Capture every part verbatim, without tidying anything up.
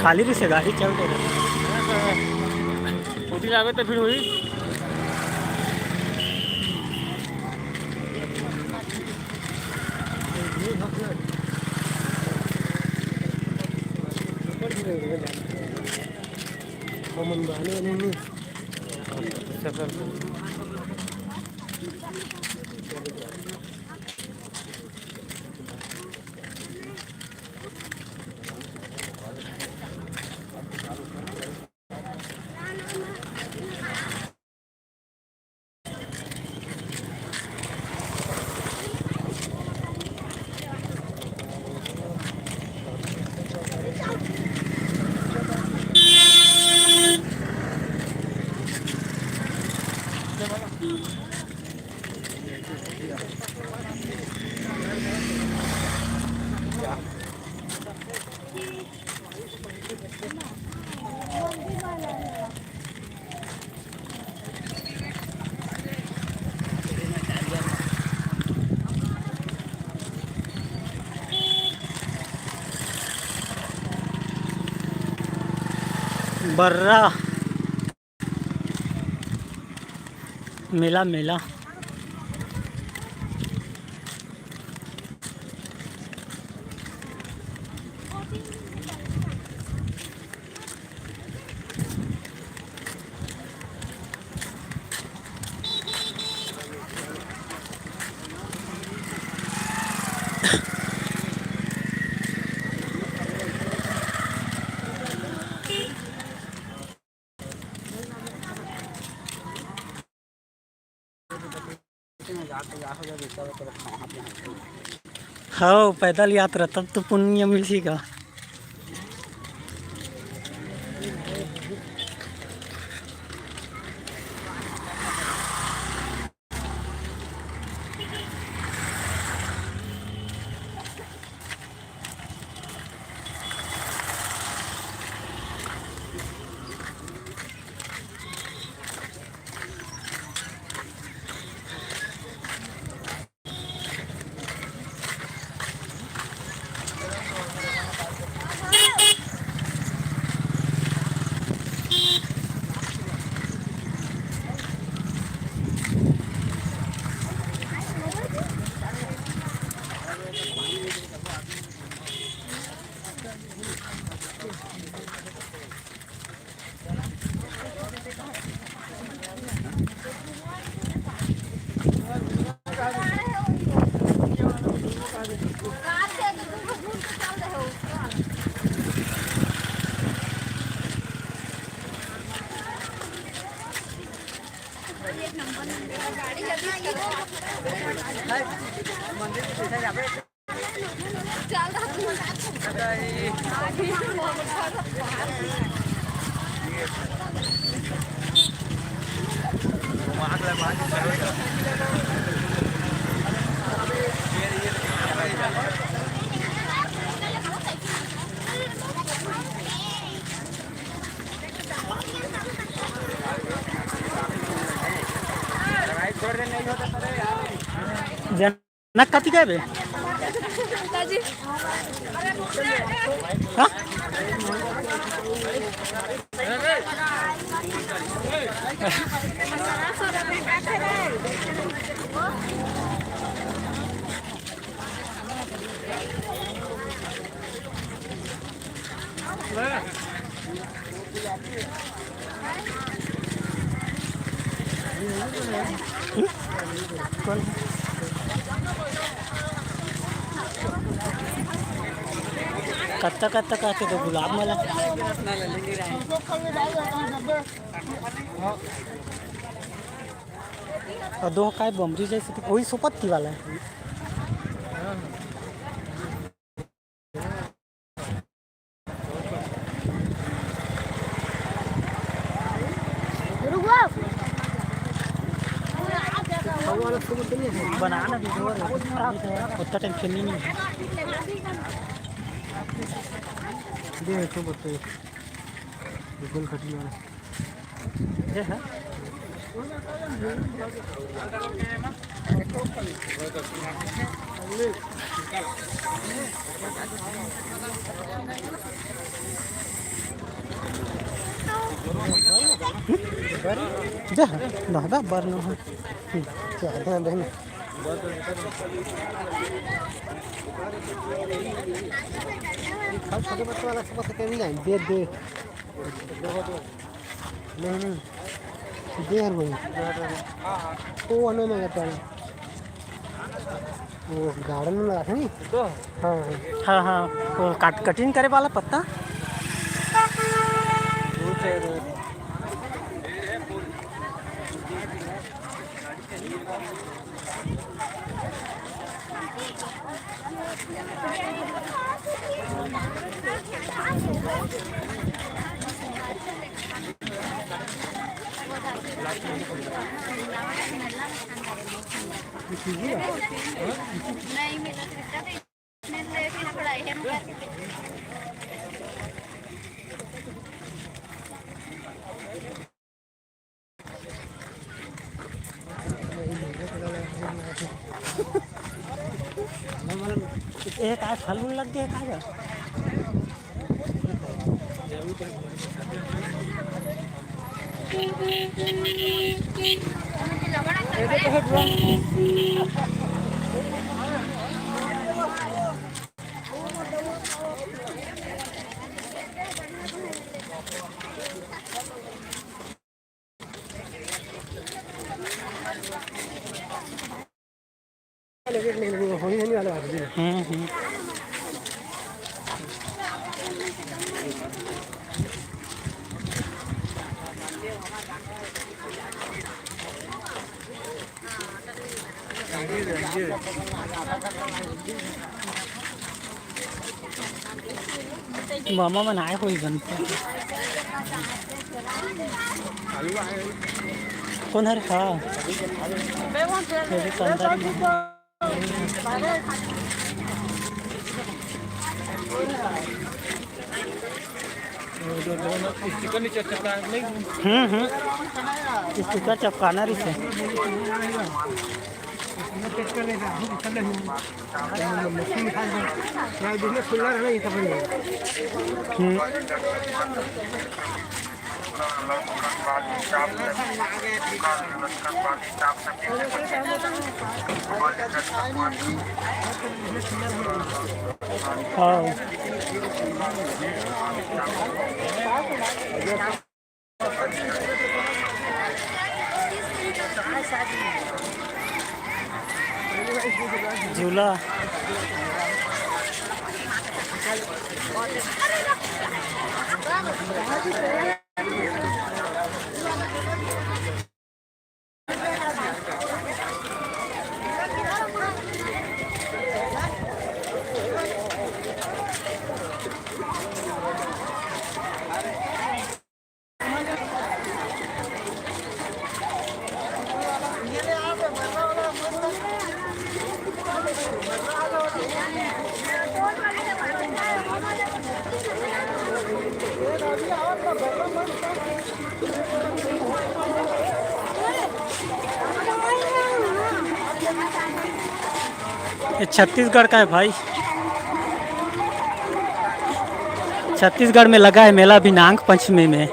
खाली भी से गाड़ी चल रही है। उठी जावे तो फिर हुई। बर्रा मेला, मेला। हव, पैदल यात्रा, तब तो पुण्य मिलही गा। जनक कति गए बे? हाँ? कत्ता कत्ता कहते तो गुलाब मला। अउ दो काय बमरी जैसे तो वही सोपत्ती वाला है। रुको। बनाना भी जोर है। उतना टाइम खेलनी नहीं है। दे तो बच्चे। बिल्कुल कटिंग वाला। ये है। जा, दादा, बर न हो। जा, दे, दे ना। अब छोटे बच्चे वाला सब तो कहीं नहीं, दे, दे। नहीं, नहीं। दे यार वही। वो वाला में रहता है। वो गार्डन में लगा था नहीं? तो? हाँ, हाँ। हाँ, हाँ, वो काट, कटिंग करे वाला पत्ता। ए, काय फल उल लग गए का? हम्म, हम्म। मामा मन आए होही बनता। कौन हर? हाँ। ये भी शानदार है। स्टिकर नीचे चिपका नहीं। हम्म, हम्म। स्टिकर चिपकाना रही से। मशीन खाली, बिजनेस खुला रहना, ये सब नहीं है। हम्म। हाँ। झूला। ये छत्तीसगढ़ का है भाई। छत्तीसगढ़ में लगा है मेला अभी नाग पंचमी में।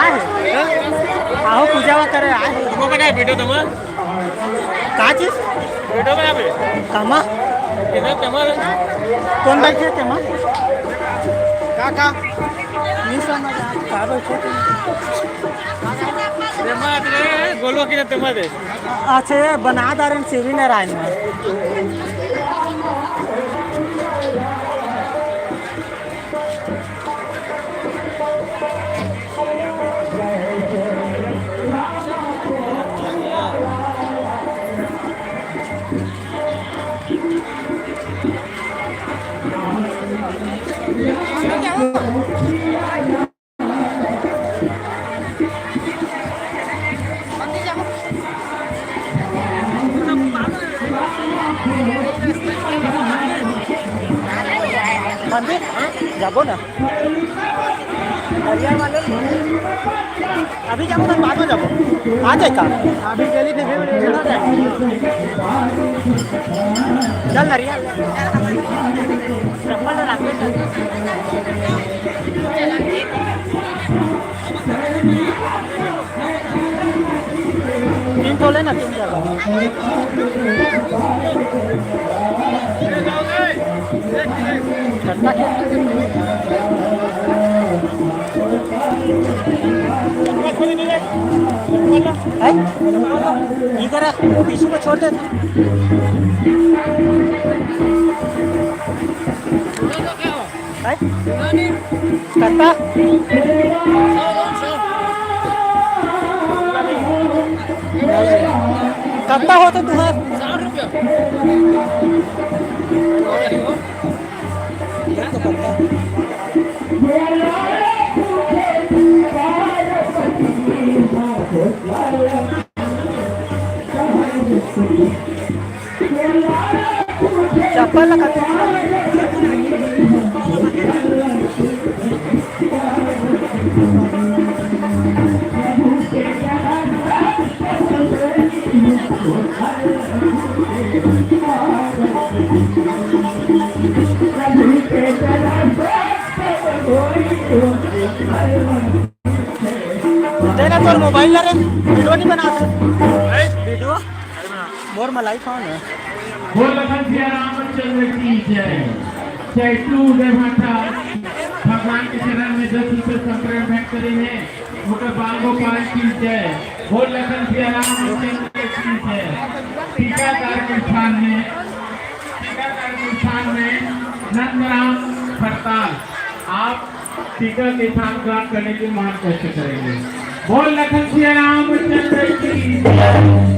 आहो, पूजा करे आए। तुमको पता है वीडियो तुम्हारा? का चीज? वीडियो में अभी। कामा? किधर तुम्हारा? कौन बैठे तेमा? का, का? नहीं समझ आ, का बैठे तेमा? तेमा रे, गोलू किधर तेमा दे? अच्छा, ये बना दारन शिवरीनारायण में। मंदिर जाबो ना। हरियर वाले अभी जाबो ना, बाद में जाबो। आ जाए का? अभी चली थे, फिर चला जाए। चल ना रिया। चप्पल ना रख ले। तीन ठो लेना, तीन जगह। है? इधर आ, पीछू को छोड़ दे। है? कत्ता? कत्ता होते तुहार? ये तो कत्ता। चप्पल लगा। तेरा तो मोबाइल ला रे, वीडियो नहीं बना सकते। वीडियो? मोर मलाई कौन है? बोल लखन सिया रामचंद्र की जय। चैतू उदय भाटा भगवान के चरण में दस रुपये संप्रेम भेंट करे हैं। ओकर बाल गोपाल की जय। बोल लखन सिया रामचंद्र की जय। टीकाकरण के स्थान में, टीकाकरण के स्थान में नंदराम खड़ताल, आप टीका के स्थान ग्रहण करने के लिए महान कष्ट करेंगे। बोल लखन सिया रामचंद्र की जय।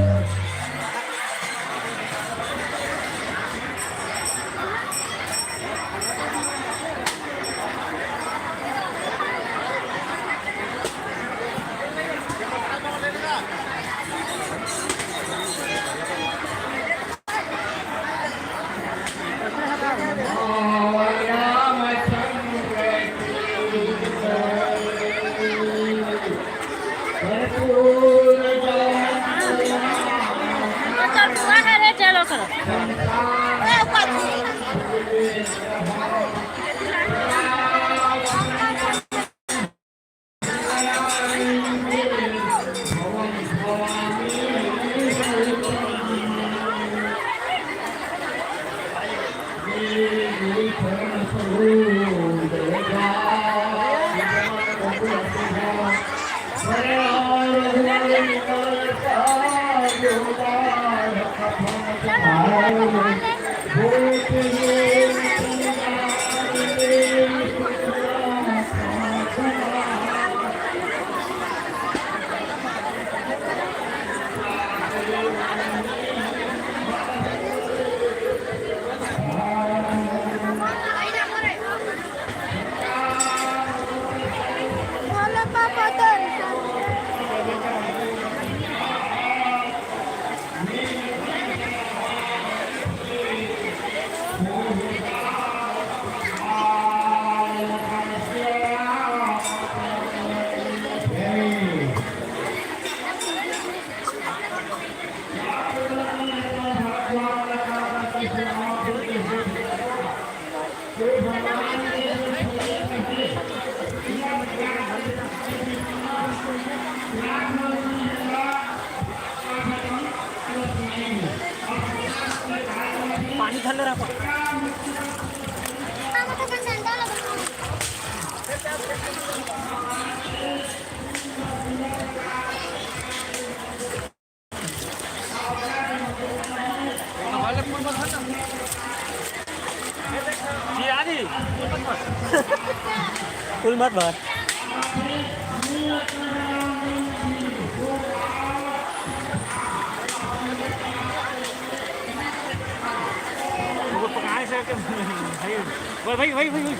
फूल मत भर। वो पकाने से आके भाई, भाई, भाई, भाई, भाई।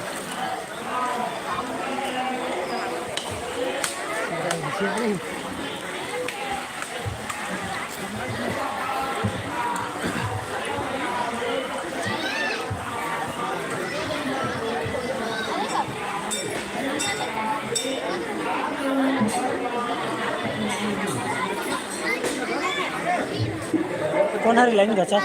कोन हर लाइन गचा?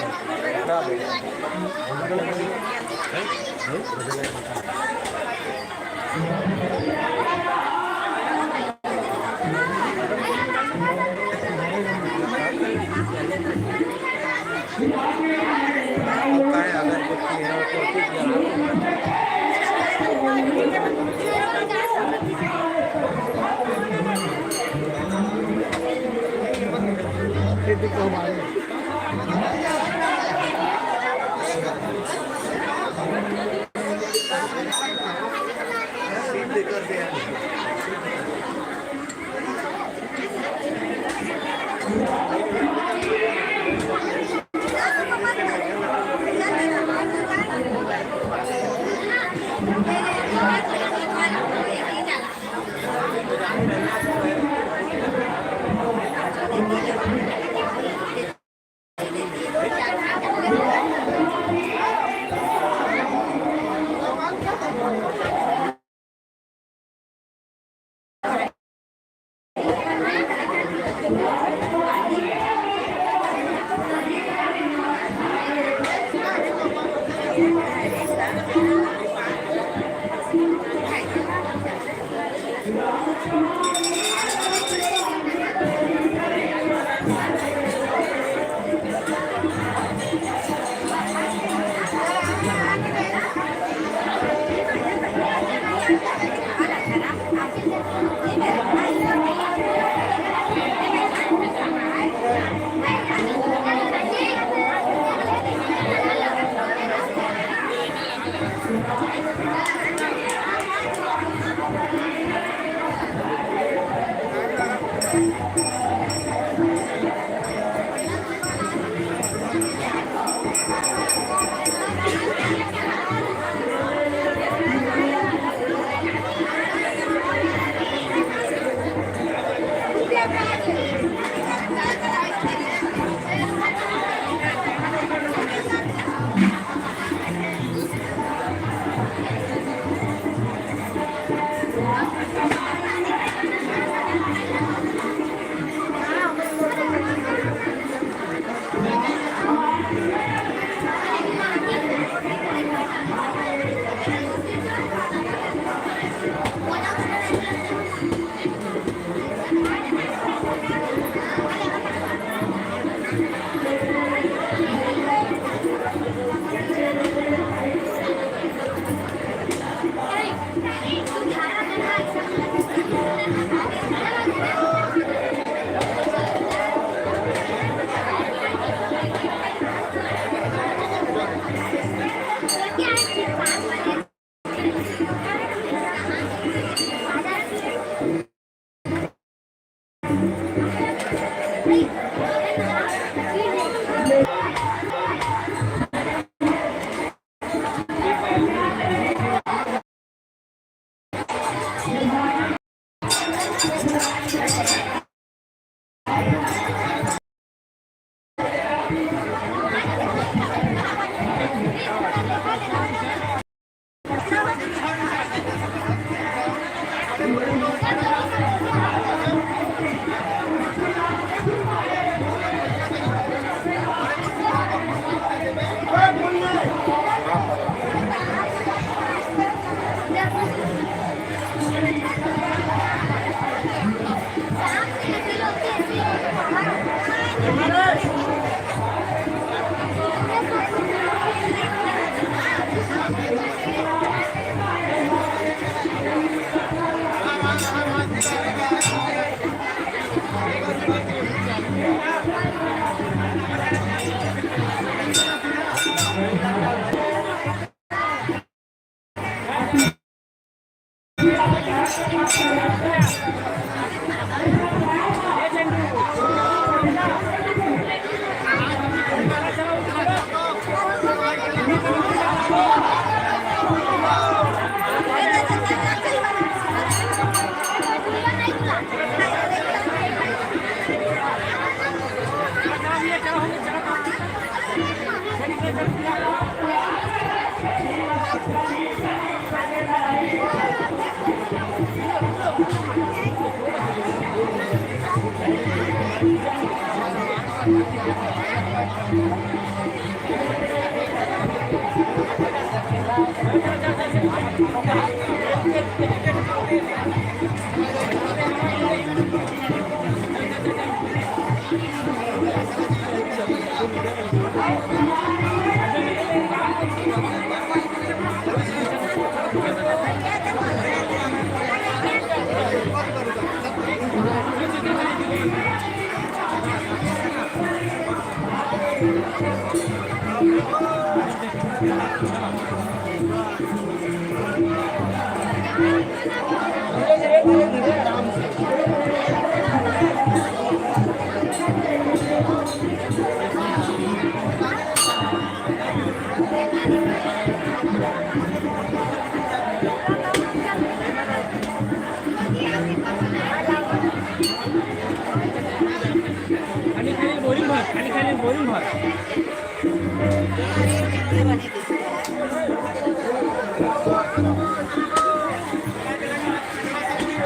खाली खाली बोरिंग भर, खाली खाली बोरिंग भर।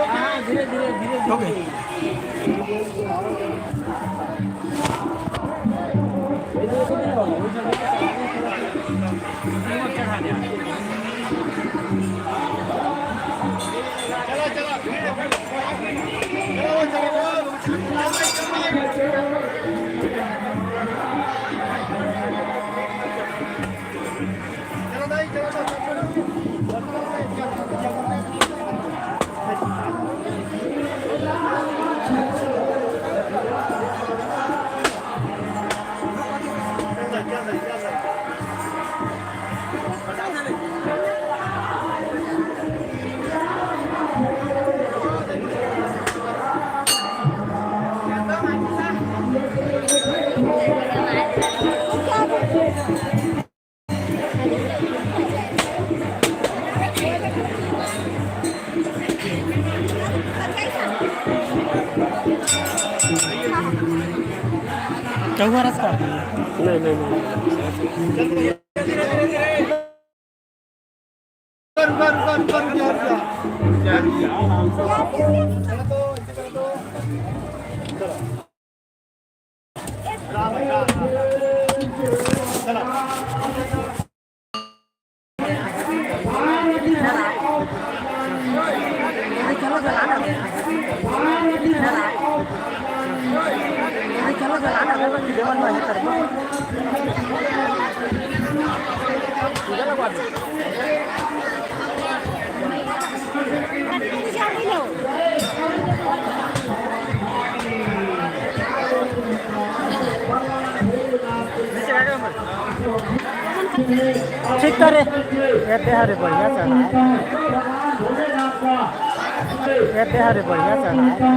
हाँ, धीरे धीरे धीरे धीरे। ओके। क्या हुआ रास्ता? नहीं, नहीं, नहीं। ठीक करे। ये दे हरे बढ़िया चढ़ा है। ये दे हरे बढ़िया चढ़ा है।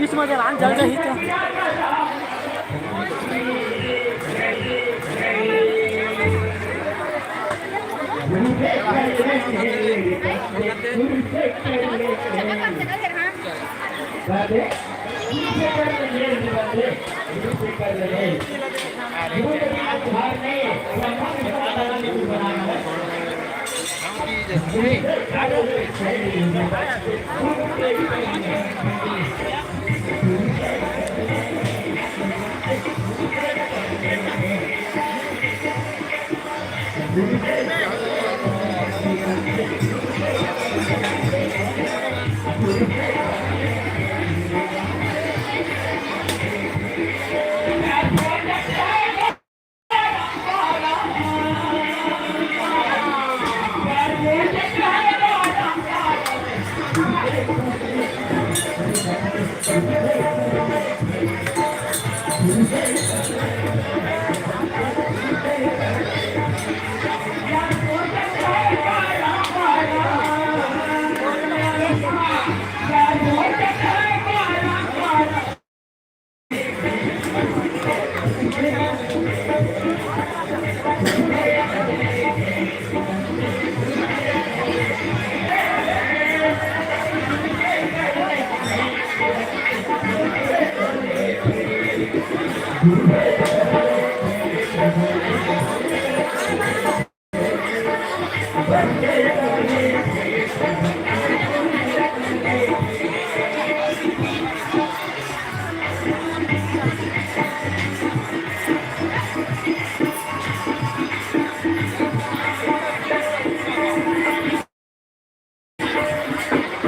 इसमें जलान जल जाही तो।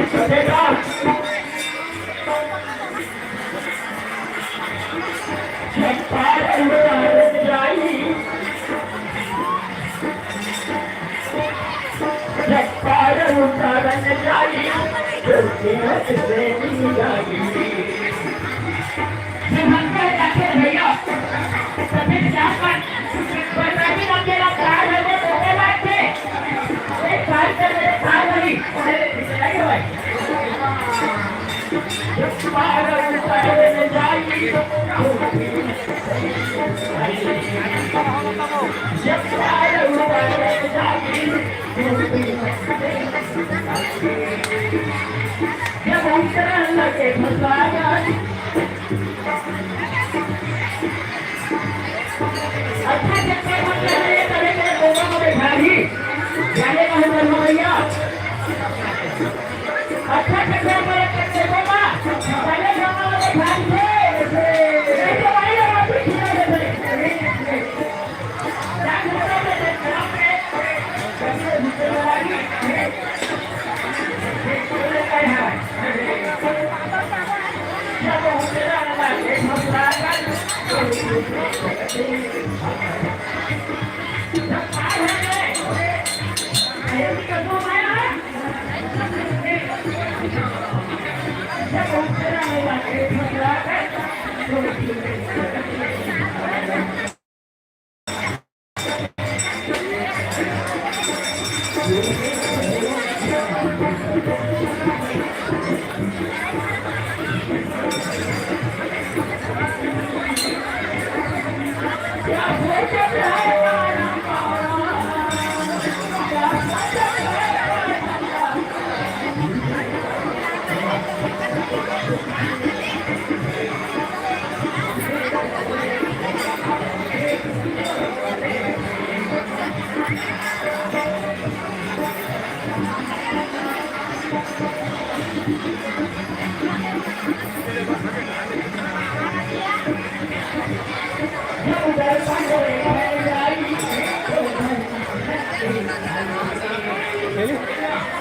बेटा, छप्पर उतारन जाई, छप्पर उतारन जाई, छुट्टियों से मिल जाई। भैया, तभी क्या कर, पर तभी ना तेरा कार है, वो तो बात है। एक बात कर, मेरे कार वाली, अरे, नहीं भाई। अच्छा, चक्कर मत कर, ये करे, करे, गोबर को बैठा दी। जाने का हुक्म हो भैया। अच्छा, चक्कर मत कर, गोबर। पहले गाँव वाले बैठा दी थे। नहीं तो भाई, अब आप भी खिला देते।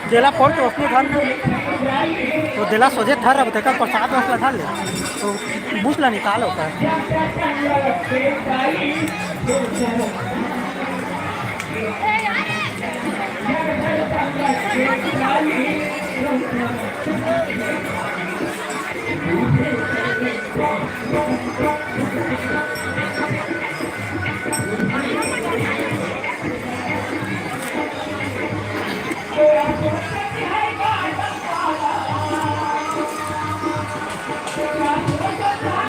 जेला फोन के उसने घर में, तो जेला सोझे धर रहा, तेकर प्रसाद वसला धर ले, तो बुझ ला निकाल ओकर।